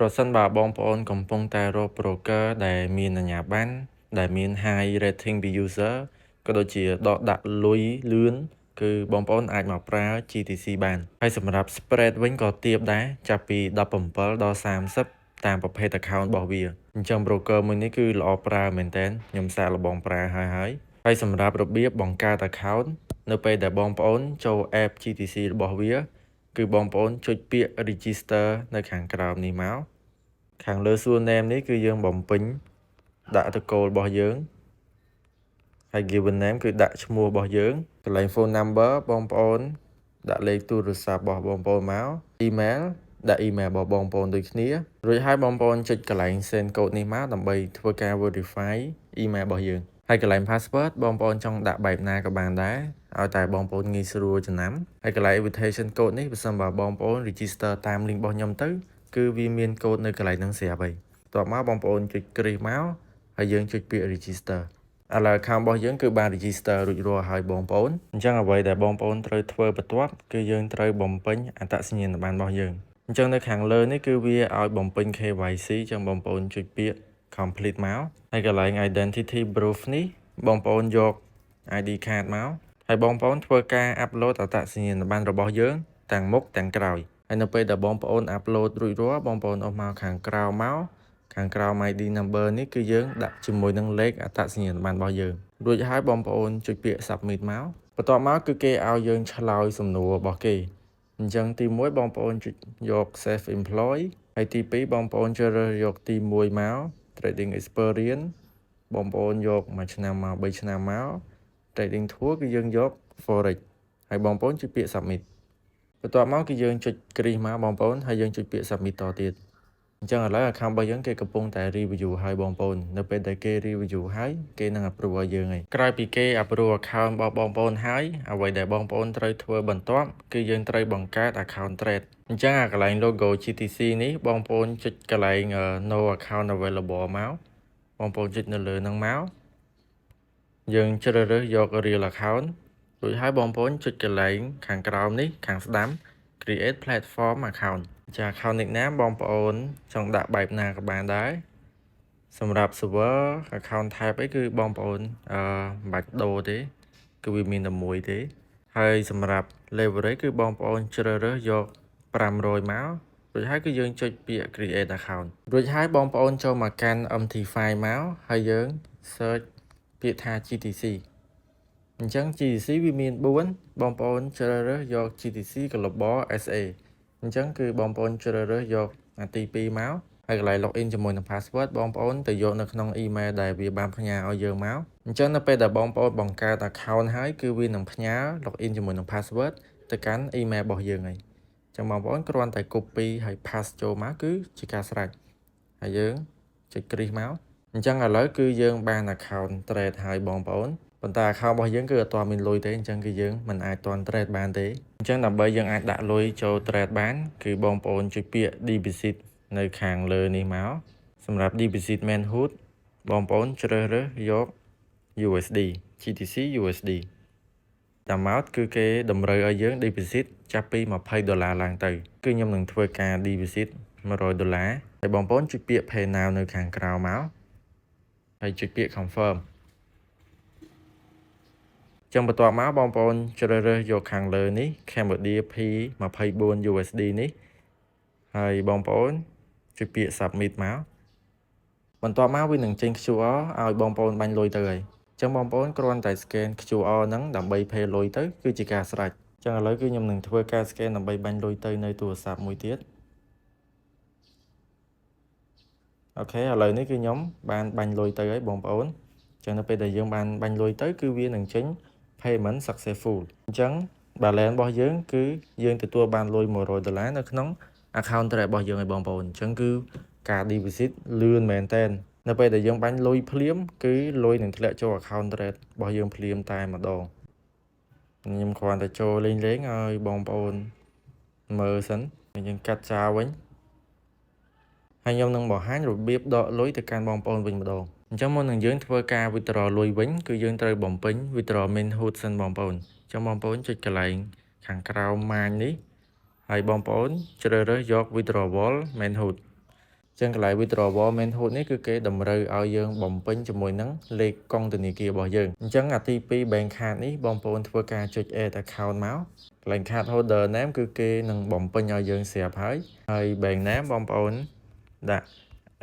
ប្រសិនបើបងប្អូនកំពុងតែរក broker ដែលមានអាជ្ញាប័ណ្ណដែលមាន high rating ពី user ក៏ដូចជាដកដាក់លុយលឿនគឺបងប្អូនអាចមកប្រើ GTC បានហើយសម្រាប់ spread វិញក៏ទាបដែរចាប់ពី17ដល់30តាមប្រភេទ account របស់វាអញ្ចឹង broker មួយនេះគឺល្អប្រើមែនតើខ្ញុំសាកល្បងប្រើហើយហើយហើយសម្រាប់របៀបបង្កើត account នៅពេលដែលបងប្អូនចូល app GTC របស់វា គឺបងប្អូនចុចពាក្យ register នៅខាងក្រោមនេះមកខាងលើ surname នេះគឺយើងបំពេញដាក់ត្រកូលរបស់យើងហើយ given name គឺដាក់ឈ្មោះរបស់យើងកន្លែង phone number បងប្អូនដាក់លេខទូរស័ព្ទរបស់បងប្អូនមក email ដាក់ email របស់បងប្អូនដូចគ្នារួចហើយបងប្អូនចុចកន្លែង send code នេះមកដើម្បីធ្វើការ verify email របស់យើងហើយកន្លែង password បងប្អូនចង់ដាក់បែបណាក៏បានដែរឲ្យតែបងប្អូនងាយស្រួលចំណាំហើយកន្លែង invitation code នេះបើសិនបើបងប្អូន register តាម link របស់ខ្ញុំទៅគឺវាមានកូដនៅកន្លែងហ្នឹងស្រាប់ហើយបន្ទាប់មកបងប្អូនចុចគ្រីសមកហើយយើងចុចពាក្យ register ឥឡូវ account របស់យើងគឺបាន register រួចរាល់ហើយបងប្អូនអញ្ចឹងអ្វីដែលបងប្អូនត្រូវធ្វើបន្ទាប់គឺយើងត្រូវបំពេញអត្តសញ្ញាណប័ណ្ណរបស់យើងអញ្ចឹងនៅខាងលើនេះគឺវាឲ្យបំពេញ KYC អញ្ចឹងបងប្អូនចុចពាក្យ complete មកហើយកន្លែង identity proof នេះបងប្អូនយក ID card មកហើយបងប្អូនធ្វើការ upload អត្តសញ្ញាណប័ណ្ណរបស់យើងទាំងមុខទាំងក្រោយហើយនៅពេលដែលបងប្អូន upload រួចរាល់បងប្អូនអស់មកខាងក្រៅមកខាងក្រោម ID number នេះគឺយើងដាក់ជាមួយនឹងលេខអត្តសញ្ញាណប័ណ្ណរបស់យើងរួចហើយបងប្អូនចុចពាក្យ submit មកបន្ទាប់មកគឺគេឲ្យយើងឆ្លើយសំណួររបស់គេអញ្ចឹងទី1បងប្អូនចុចយក self employed ហើយទី2បងប្អូនជ្រើសរើសយកទី1មក trading experience បងប្អូនយកមួយឆ្នាំមក3ឆ្នាំមក trading tool គឺយើងយក forex ហើយបងប្អូនចុចពាក្យ submit បន្ទាប់មកគឺយើងចុចគ្រីសមកបងប្អូនហើយយើងចុចពាក្យ submit តទៀតអញ្ចឹងឥឡូវ account របស់យើងគេកំពុងតែ review ហើយបងប្អូននៅពេលដែលគេ review ហើយគេនឹង approve ឲ្យយើងហើយក្រោយពីគេ approve account របស់បងប្អូនហើយអ្វីដែលបងប្អូនត្រូវធ្វើបន្ទាប់គឺយើងត្រូវបង្កើត account trade អញ្ចឹងអាកន្លែង logo GTC នេះបងប្អូនចុចកន្លែង no account available មកបងប្អូនចុចនៅលើហ្នឹងមកយើងជ្រើសរើសយក real account រួចហើយបងប្អូនចុចកន្លែងខាងក្រោមនេះខាងស្ដាំ create platform account ចា account nickname បងប្អូនចង់ដាក់បែបណាក៏បានដែរសម្រាប់ server account type អីគឺបងប្អូនអឺមិនបាច់ដូរទេ គឺវាមានតែមួយទេ ហើយសម្រាប់ leverage គឺបងប្អូនជ្រើសរើសយក500មករួចហើយគឺយើងចុចពាក្យ create account រួចហើយបងប្អូនចូលមកកាន់ MT5 មកហើយយើង search ពាក្យថា GTC អញ្ចឹង GTC វាមាន4បងប្អូនជ្រើសរើសយក GTC Global SA អញ្ចឹងគឺបងប្អូនជ្រើសរើសយកអាទី2មកហើយកន្លែង login ជាមួយនឹង password បងប្អូនទៅយកនៅក្នុង email ដែលវាបានផ្ញើឲ្យយើងមកអញ្ចឹងនៅពេលដែលបងប្អូនបង្កើត account ហើយគឺវានឹងផ្ញើ login ជាមួយនឹង password ទៅកាន់ email របស់យើងហើយអញ្ចឹងបងប្អូនគ្រាន់តែ copy ហើយ paste ចូលមកគឺជាការស្រេចហើយយើងចុចគ្រីសមកអញ្ចឹងឥឡូវគឺយើងបាន account trade ហើយបងប្អូនប៉ុន្តែ account របស់យើងគឺអត់ទាន់មានលុយទេអញ្ចឹងគឺយើងមិនអាចទាន់ trade បានទេអញ្ចឹងដើម្បីយើងអាចដាក់លុយចូល trade បានគឺបងប្អូនចុចពាក្យ deposit នៅខាងលើនេះមកសម្រាប់ deposit method បងប្អូនជ្រើសរើសយក USD GTC USD តាមមកគឺគេតម្រូវឲ្យយើង deposit ចាប់ពី20ដុល្លារឡើងទៅគឺខ្ញុំនឹងធ្វើការ deposit 100ដុល្លារហើយបងប្អូនចុចពាក្យ pay now នៅខាងក្រៅមកហើយចុចពាក្យ confirm ចឹងបន្ទាប់មកបងប្អូនជ្រើសរើសយកខាងលើនេះ Cambodia P24 USD នេះហើយបងប្អូនចុចពាក្យ submit មកបន្ទាប់មកវានឹងចេញ QR ឲ្យបងប្អូនបាញ់លុយទៅហើយចឹងបងប្អូនគ្រាន់តែ scan QR ហ្នឹងដើម្បី pay លុយទៅគឺជាការស្រេចចឹងឥឡូវគឺខ្ញុំនឹងធ្វើការ scan ដើម្បីបាញ់លុយទៅនៅទូរស័ព្ទមួយទៀត OK ឥឡូវនេះគឺខ្ញុំបានបាញ់លុយទៅហើយបងប្អូនចឹងនៅពេលដែលយើងបានបាញ់លុយទៅគឺវានឹងចេញ payment successful អញ្ចឹង balance របស់យើងគឺយើងទទួលបានលុយ100ដុល្លារនៅក្នុង account trade របស់យើងឲ្យបងប្អូនអញ្ចឹងគឺការ deposit លឿនមែនតើនៅពេលដែលយើងបាញ់លុយភ្លាមគឺលុយនឹងធ្លាក់ចូល account trade របស់យើងភ្លាមតែម្ដងខ្ញុំគ្រាន់តែចូលលេងលេងឲ្យបងប្អូនមើលសិនយើងកាត់ចោលវិញហើយខ្ញុំនឹងបង្ហាញរបៀបដកលុយទៅកាន់បងប្អូនវិញម្ដងអញ្ចឹងមុននឹងយើងធ្វើការ withdraw លុយវិញគឺយើងត្រូវបំពេញ withdraw method សិនបងប្អូនអញ្ចឹងបងប្អូនចុចកន្លែងខាងក្រោមម៉ាញនេះហើយបងប្អូនជ្រើសរើសយក withdrawal method។ ចឹងកន្លែង withdrawal method នេះគឺគេតម្រូវឲ្យយើងបំពេញជាមួយនឹងលេខកុងធនាគាររបស់យើងអញ្ចឹងអាទី2 bank card នេះបងប្អូនធ្វើការចុច add account មកកន្លែង card holder name គឺគេនឹងបំពេញឲ្យយើងស្រាប់ហើយហើយ bank name បងប្អូនដាក់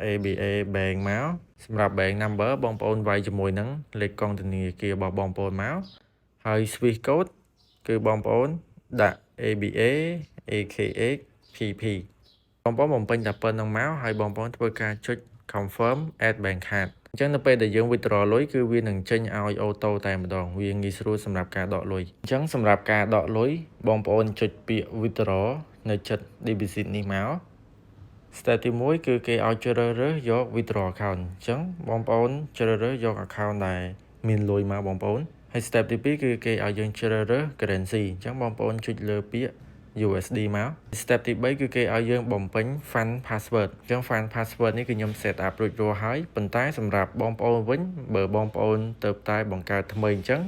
ABA bank មកសម្រាប់ bank number បងប្អូនវាយជាមួយនឹងលេខកុងធនាគាររបស់បងប្អូនមកហើយ Swift code គឺបងប្អូនដាក់ ABA AKH PP បងប្អូនបំពេញតែប៉ុណ្្នឹងមកហើយបងប្អូនធ្វើការចុច confirm add bank card អញ្ចឹងនៅពេលដែលយើង withdraw លុយគឺវានឹងចេញឲ្យ auto តែម្ដងវាងាយស្រួលសម្រាប់ការដកលុយអញ្ចឹងសម្រាប់ការដកលុយបងប្អូនចុចពាក្យ withdraw នៅជិត deposit នេះមក step ទី1គឺគេឲ្យជ្រើសរើសយក withdraw account អញ្ចឹងបងប្អូនជ្រើសរើសយក account ដែលមានលុយមកបងប្អូនហើយ step ទី2គឺគេឲ្យយើងជ្រើសរើស currency អញ្ចឹងបងប្អូនចុចលើពាក្យ USD មក step ទី3គឺគេឲ្យយើងបំពេញ fund password អញ្ចឹង fund password នេះគឺខ្ញុំ set up រួចរាល់ហើយប៉ុន្តែសម្រាប់បងប្អូនវិញបើបងប្អូនទៅតែបង្កើតថ្មីអញ្ចឹង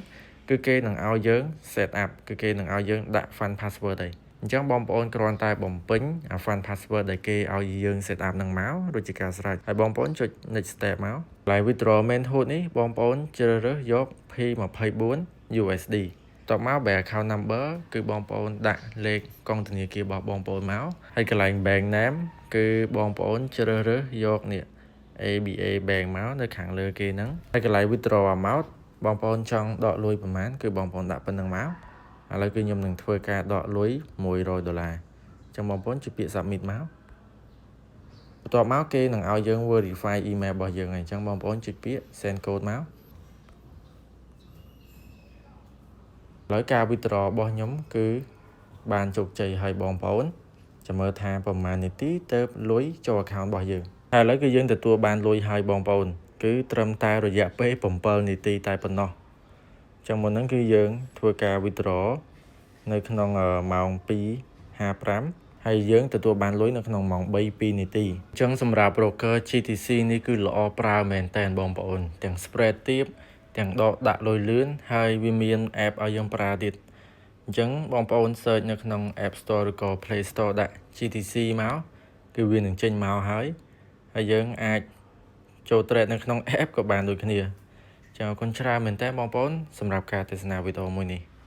គឺគេនឹងឲ្យយើង set up គឺគេនឹងឲ្យយើងដាក់ fund password ហើយអញ្ចឹងបងប្អូនគ្រាន់តែបំពេញអា fund password ដែលគេឲ្យយើង set up នឹងមករួចជាការស្រេចហើយបងប្អូនចុច next step មកកន្លែង withdraw method នេះបងប្អូនជ្រើសរើសយក P24 USD តបមក bank account number គឺបងប្អូនដាក់លេខកុងធនាគាររបស់បងប្អូនមកហើយកន្លែង bank name គឺបងប្អូនជ្រើសរើសយកនេះ ABA bank មកនៅខាងលើគេហ្នឹងហើយកន្លែង withdraw amount បងប្អូនចង់ដកលុយប្រហែលគឺបងប្អូនដាក់ប៉ុណ្្នឹងមកឥឡូវគឺខ្ញុំនឹងធ្វើការដកលុយ100ដុល្លារអញ្ចឹងបងប្អូនចុចពាក្យ submit មកបន្ទាប់មកគេនឹងឲ្យយើង verify email របស់យើងហើយអញ្ចឹងបងប្អូនចុចពាក្យ send code មកឥឡូវការ withdraw របស់ខ្ញុំគឺបានជោគជ័យហើយបងប្អូនចាំមើលថាប្រហែលនាទីទៅលុយចូល account របស់យើងហើយឥឡូវគឺយើងទទួលបានលុយហើយបងប្អូនគឺត្រឹមតែរយៈពេល7នាទីតែប៉ុណ្ណោះចឹងមុនហ្នឹងគឺយើងធ្វើការ withdraw នៅក្នុងម៉ោង2:55ហើយយើងទទួលបានលុយនៅក្នុងម៉ោង3 2នាទីអញ្ចឹងសម្រាប់ broker GTC នេះគឺល្អប្រើមែនតើបងប្អូនទាំង spread ទាបទាំងដកដាក់លុយលឿនហើយវាមាន app ឲ្យយើងប្រើទៀតអញ្ចឹងបងប្អូន search នៅក្នុង App Store ឬក៏ Play Store ដាក់ GTC មកគឺវានឹងចេញមកហើយហើយយើងអាចចូល trade នៅក្នុង app ក៏បានដូចគ្នាចាអរគុណច្រើនមែនតើបងប្អូនសម្រាប់ការទស្សនាវីដេអូមួយនេះ។